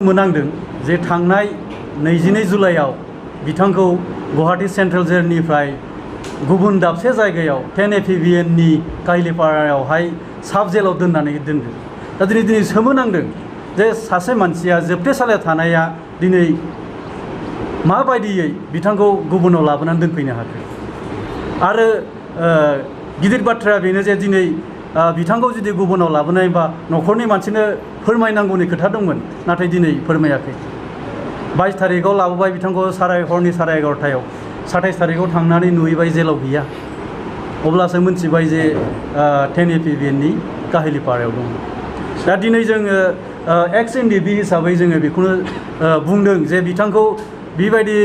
मोनांदों जे थांनाय 22 जुलाइआव बिथांखौ गुवाहाटी सेन्ट्रेल जेलनिफ्राय गुबुन दाबसे जायगायाव 10 APBNनि काहिलिपारायावहाय साब जेलाव दोननानै दोनदों। दा दिनै सोमोनांदों जे सासे मानसिया जोबथेसालियाव थानाया दिनै माबायदियै बिथांखौ गुबुनाव लाबोनानै दोनफैनो हाखो। आरो गिदिर बाथ्राया बेनो जे दिनै बिथांखौ जुदि गुबुनाव लाबोनायबा न'खरनि मानसिनो फोरमायनांगौनि खोथा दंमोन, नाथाय दिनै फोरमायाखै। 22 तारिखआव लाबोबाय बिथांखौ हरनि 11:30 27 तारिखआव थांनानै नुहैबाय जेलाव गैया। अब्लासो मोनथिबाय जे 10 APBNनि काहिलिपारायाव दं। दा दिनै जोङो एक्स NDB हिसाबै जोङो बेखौनो बुंदों जे बिथांखौ बेबायदि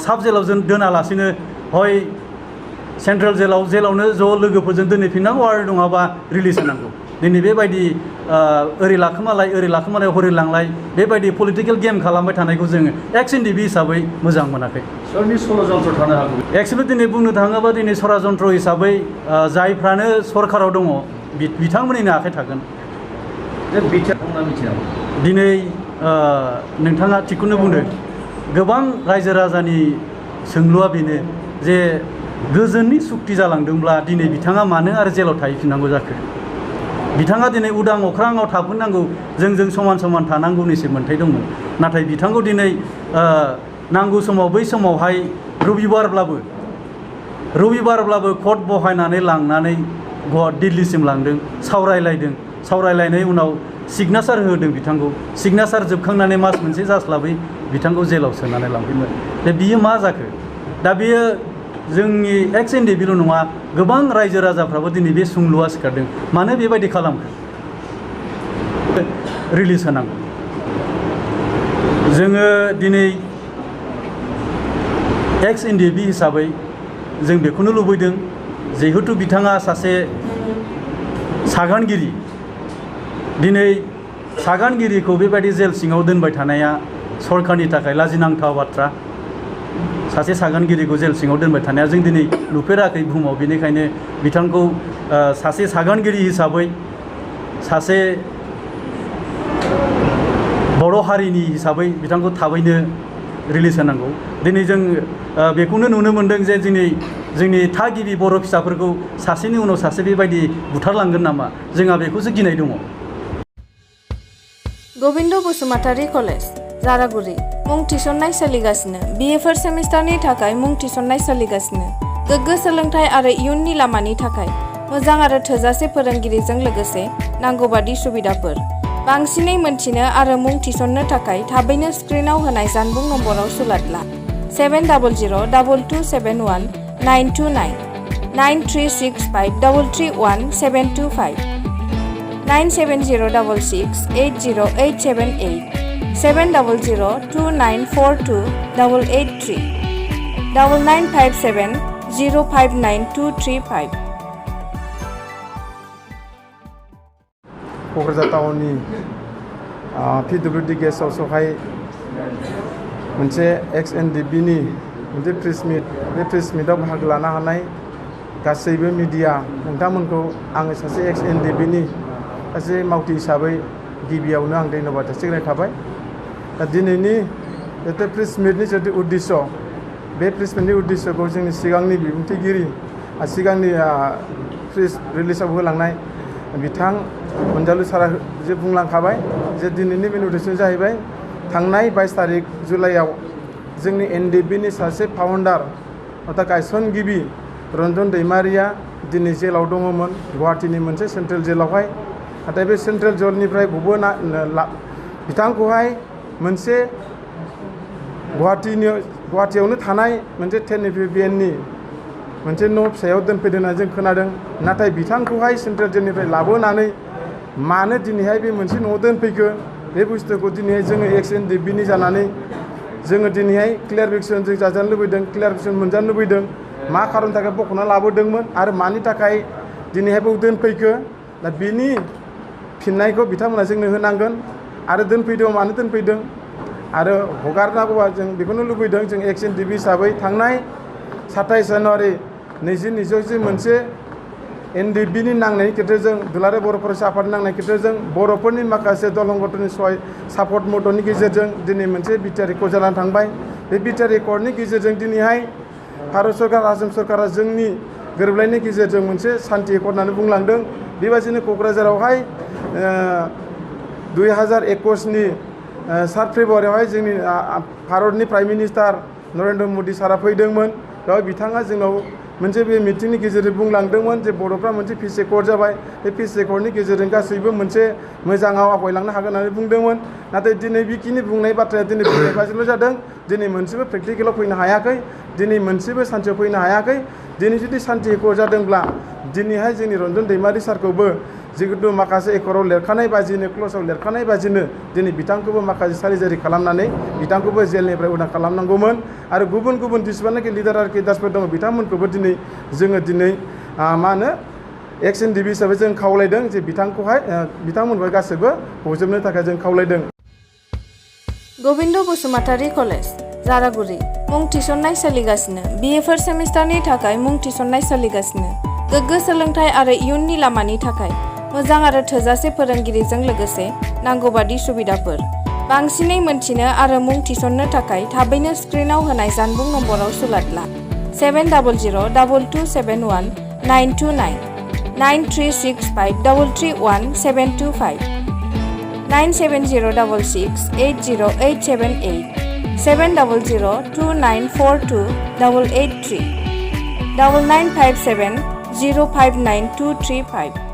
साब जेलाव दोनालासिनो हय सेन्ट्रेल जेलावनो ज' लोगोफोरजों दोनहैफिननांगौ आरो नङाबा रिलिज होनांगौ। दिनै बेबायदि ओरै लाखोमालाय हरै लांलाय बेबायदि पलिटिकेल गेम खालामबाय थानायखौ जोङो एक्स NDB हिसाबै मोजां मोनाखै। सोरनि षड़यन्त्र थानो हागौ? एक्सुवेलि दिनै बुंनो थाङोबा दिनै षड़यन्त्र हिसाबै जायफ्रानो सरकाराव दङ बिथांमोननिनो आखाइ थागोन। दिनै नोंथाङा थिगखौनो बुंदों। गोबां रायजो राजानि सोंलुआ बेनो जे गोजोननि सुक्ति जालांदोंब्ला दिनै बिथाङा मानो आरो जेलाव थाहैफिननांगौ जाखो। बिथाङा दिनै उदां अख्राङाव थाफिननांगौ, जोंजों समान थानांगौनिसो मोन्थाय दंमोन। नाथाय बिथांखौ दिनै नांगौ समाव बै समावहाय रबिबारब्लाबो कर्ट बहायनानै लांनानै दिल्लीसिम लांदों, सावरायलायनाय उनाव सिगनेसार होदों बिथांखौ। सिगनेसार जोबखांनानै मास मोनसे जास्लाबै बिथांखौ जेलाव सोनानै लांफैबाय। दा बियो मा जाखो? दा बेयो जोंनि एक्स NDBल' नङा, गोबां रायजो राजाफ्राबो दिनै बे सोंलुआ सिखारदों, मानो बेबायदि खालामखो। रिलिज होनांगौ। जोङो दिनै एक्स NDB हिसाबै जों बेखौनो लुबैदों, जिहेतु बिथाङा सासे सागानगिरि। दिनै सागानगिरिखौ बेबायदि जेल सिङाव दोनबाय थानाया सरकारनि थाखाय लाजिनांथाव बाथ्रा। सासे सागानगिरिखौ जेल सिङाव दोनबाय थानाया जों दिनै नुफेराखै बुहुमाव। बेनिखायनो बिथांखौ सासे सागानगिरि हिसाबै, सासे बर' हारिनि हिसाबै बिथांखौ थाबैनो रिलिज होनांगौ। दिनै जों बेखौनो नुनो मोनदों जे दिनै जोंनि थागिबि बर' फिसाफोरखौ सासेनि उनाव सासे बेबायदि बुथारलांगोन नामा, जोंहा बेखौसो गिनाय दङ। गोविंद बसुमतारी कलेज जारागुरि मुं थिसननाय सोलिगासिनो। BA फार्स्ट सेमिस्टारनि थाखाय मुं थिसननाय सोलिगासिनो। गोग्गो सोलोंथाइ आरो इयुननि लामानि थाखाय मोजां आरो थोजासे फोरोंगिरिजों लोगोसे नांगौबादि सुबिदाफोर। बांसिनै मोनथिनो आरो मुं थिसननो थाखाय थाबैनो स्क्रिनाव होनाय जानबुं नम्बराव सुलाद ला 7002271929 9365331725 97066808788 70029428883 9957059235। क'क्राझार टाउननि PWD गेस्ट हाउसआवहाय मोनसे एक्स NDBनि मोनसे प्रेस मिट, बे प्रेस मिटआव बाहागो लानो हानाय गासैबो मिडिया नोंथांमोनखौ आङो सासे एक्स NDBनि सासे मावथि हिसाबै गिबियावनो आं धन्यबाद जासिग्रोनाय थाबाय। दा दिनैनि जितु प्रेस मिटनि जितु उद्देश्य, बे प्रेस मिटनि उद्देश्यखौ जोंनि सिगांनि बिबुंथिगिरि सिगांनि प्रेस रिलिजआव होलांनाय बिथां अनजालु सारा जे बुंलांखाबाय जे दिनैनि मेन उद्देश्यआ जाहैबाय थांनाय 22 तारिख जुलाइआव जोंनि NDBनि सासे फाउन्डार अर्थात गायसनगिरि रन्जन दैमारिया दिनै जेलाव दङमोन, गुवाहाटीनि मोनसे सेन्ट्रेल जेलावहाय। नाथाय बे सेन्ट्रेल जेलनिफ्राय बिथांखौहाय मोनसे गुवाहाटीयावनो थानाय मोनसे 10 APBNनि मोनसे न' फिसायाव दोनफैदों होनना जों खोनादों। नाथाय बिथांखौहाय सेन्ट्रेल जेलनिफ्राय लाबोनानै मानो दिनैहाय बे मोनसे न'आव दोनफैखो, बे बुस्थुखौ दिनैहाय जोङो एक्स NDBनि जानानै जोङो दिनैहाय क्लियारिफिकेसन जों जाजानो लुबैदों, क्लियारिफिकेसन मोनजानो लुबैदों। मा खारननि थाखाय बख'ना लाबोदोंमोन आरो मानि थाखाय दिनैहाय बेयाव दोनफैखो, दा बेनि फिननायखौ बिथांमोना जोंनो होनांगोन। आरो दोनफैदों मानो दोनफैदों आरो हगारनांगौबा जों बेखौनो लुबैदों। जों एक्स NDB हिसाबै थांनाय 27 जानुवारि 2020 मोनसे एनडिबिनि नांनायनि गेजेरजों दुलाराय बर' फरायसा आफादनि नांनायनि गेजेरजों बर'फोरनि माखासे दल संगठननि सापर्ट मददनि गेजेरजों दिनै मोनसे बिटिआर एकर्ड जानानै थांबाय। बे बिटिआर एकर्डनि गेजेरजों दिनैहाय भारत सरकार आसाम सरकारा जोंनि गोरोबलायनायनि गेजेरजों मोनसे सान्थि एकर्ड होननानै बुंलांदों। बेबायदिनो क'क्राझारावहाय 2021नि 7 फेब्रुवारियावहाय जोंनि भारतनि प्राइम मिनिस्टार नरेन्द्र मदि सारा फैदोंमोन। बेयाव बिथाङा जोंनाव मोनसे बे मिटिंनि गेजेरजों बुंलांदोंमोन जे बर'फ्रा मोनसे पिस एकर्ड जाबाय। बे पिस एकर्डनि गेजेरजों गासैबो मोनसे मोजाङाव आवगायलांनो हागोन होननानै बुंदोंमोन। नाथाय दिनै बेखिनि बुंनाय बाथ्राया दिनै बुंनायबाजोंल' जादों। दिनै मोनसेबो प्रेक्टिकेलाव फैनो हायाखै। दिनै मोनसेबो सान्थियाव फैनो हायाखै। दिनै जुदि सान्थि एकर्ड जादोंब्ला दिनैहाय जोंनि रन्जन दैमारि सारखौबो जिहेतु माखासे एकर्डआव लिरखानाय बाजिनो क्ल'जआव लिरखानाय बाजिनो दिनै बिथांखौबो माखासे सारिजारि खालामनानै बिथांखौबो जेलनिफ्राय उदां खालामनांगौमोन। आरो गुबुन गुबुन जेसेबांनाखि लिडार आरो केडार्सफोर दङ बिथांमोनखौबो जोङो दिनै एक्स एनडिबि हिसाबै जों खावलायदों जे बिथांमोनखौ गासैबो हजोबनो थाखाय जों खावलायदों। गोविन्द बसुमतारी कलेज जारागुरि मुं थिसननाय सोलिगासिनो। BA फार्स्ट सेमिस्टारनि थाखाय मुं थिसननाय सोलिगासिनो। गोग्गो सोलोंथाइ आरो इयुननि लामानि थाखाय मोजां आरो थोजासे फोरोंगिरिजों लोगोसे नांगौबादि सुबिदाफोर। बांसिनै मोनथिनो आरो मुं थिसननो थाखाय थाबैनो स्क्रिनाव होनाय जानबुं नम्बराव सुलाद ला 7002271929 9365331725 97066808878 70029428883 9957059235